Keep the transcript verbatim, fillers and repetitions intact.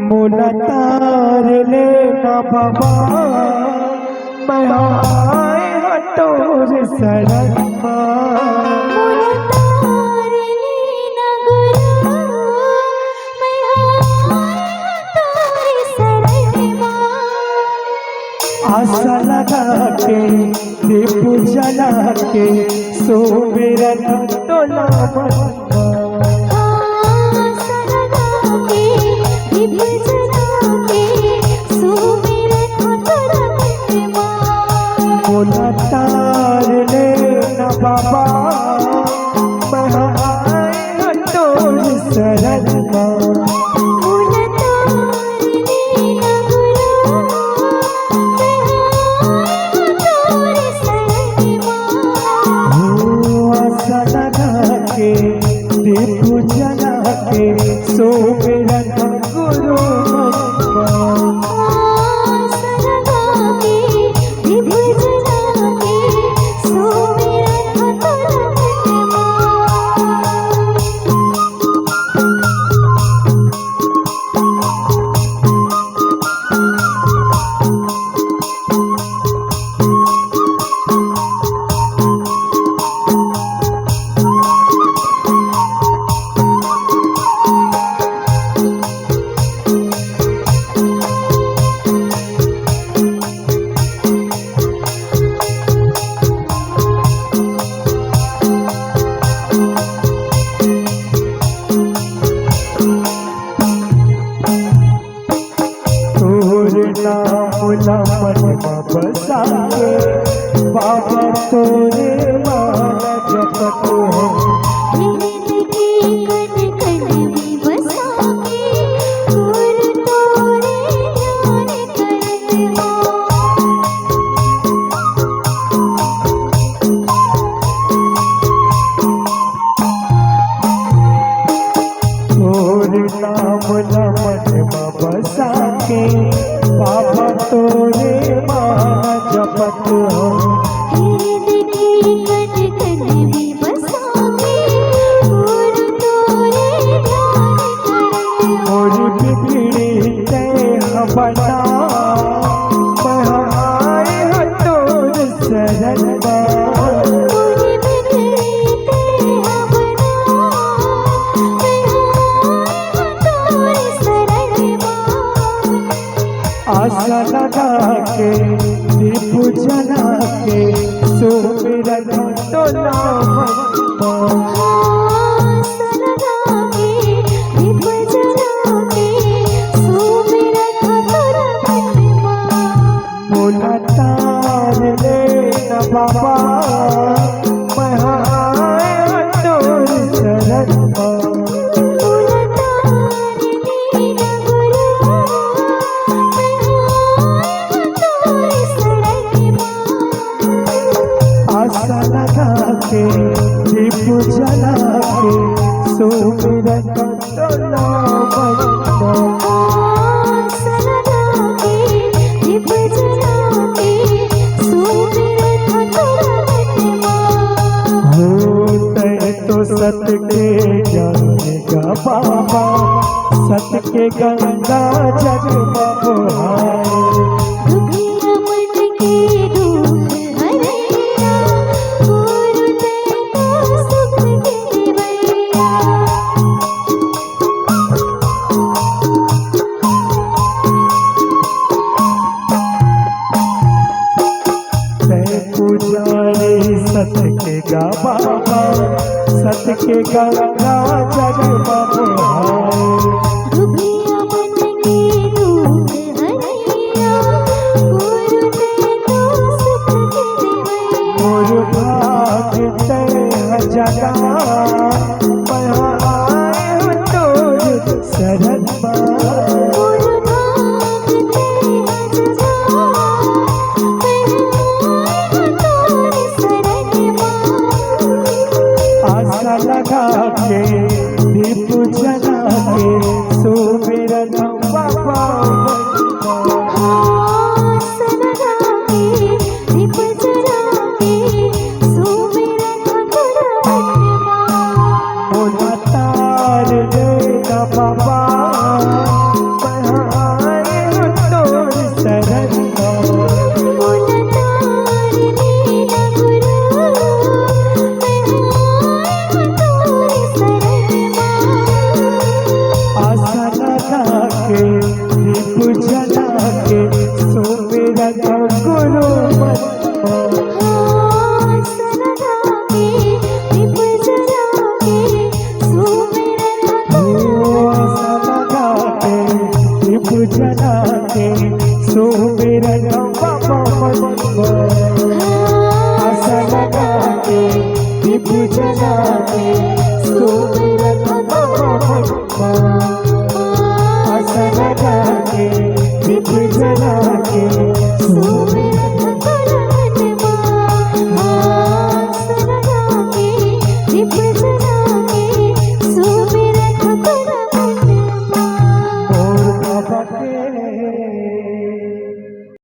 मोला तार लेना बाबा, मैं आए हँव तोर शरण मा। मोला तार लेना गुरु, मैं आए हँव तोर शरण मा। आशा लगा के, दीप जला के, सुमिरन तोला मन मा। आशा लगा के, दीप जला के, सुमिरन तोला मन मा। मोला तार लेना बाबा, मैं आए हँव तोर शरण मा। मोला तार लेना गुरु, मैं आए हँव तोर शरण मा। हो आशा लगा के, दीप जला के, सुमिरन गुरु मन मा। आशा लगा के, दीप जला के, सुमिरन गुरु मन मा। तोर नाम ला मन म बसा के, बाबा तोरे मा जपत हँव। हृदय के कण कण में बसा के, गुरु तोरे ध्यान करत हँव। तोर नाम ला मन म बसा के, बाबा तोरे मा जपत हँव। हृदय के कण कण में बसा के, गुरु तोरे ध्यान करत हँव। मोर बिगड़ी तैं ह बना, मैं आए हँव तोर शरण मा। मोर बिगड़ी तैं ह बना, मैं आए हँव तोर शरण मा। आशा लगा के, दीप जला के, सुमिरन तोला मन मा। आशा लगा के, दीप जला के, सुमिरन तोला मन मा। मोला तार लेना बाबा, मैं आए हँव तोर शरण मा। मोला तार लेना गुरु, मैं आए हँव तोर शरण मा। आशा लगा के, दीप जला के, सुमिरन तोला मन मा। आशा लगा के, दीप जला के, सुमिरन तोला मन मा। हो तैं तो सत के ज्ञान गा बाबा, सत के गंगा जग म बोहाय। दुखिया मन के दुख हरैया, गुरु तैं तो सुख देवैया। तैं पुजारी सत के गा बाबा, सत के गंगा जग म बोहाय। दुखिया मन के दुख हरैया, गुरु तैं तो सुख देवैया। मोर भाग तैं ह जगा, मैं आए हँव तोर शरण मा। मोर भाग तैं ह जगा, मैं आए हँव तोर शरण मा। आशा लगा के, दीप जला के, सुमिरन बाबा मन मा। आशा लगा के, दीप जला के, सुमिरन तोला मन मा। मोला तार लेना बाबा, पूजना के सुमिरन बाबा मन मा। आशा लगा के दीप जला के सुमिरन बाबा मन मा।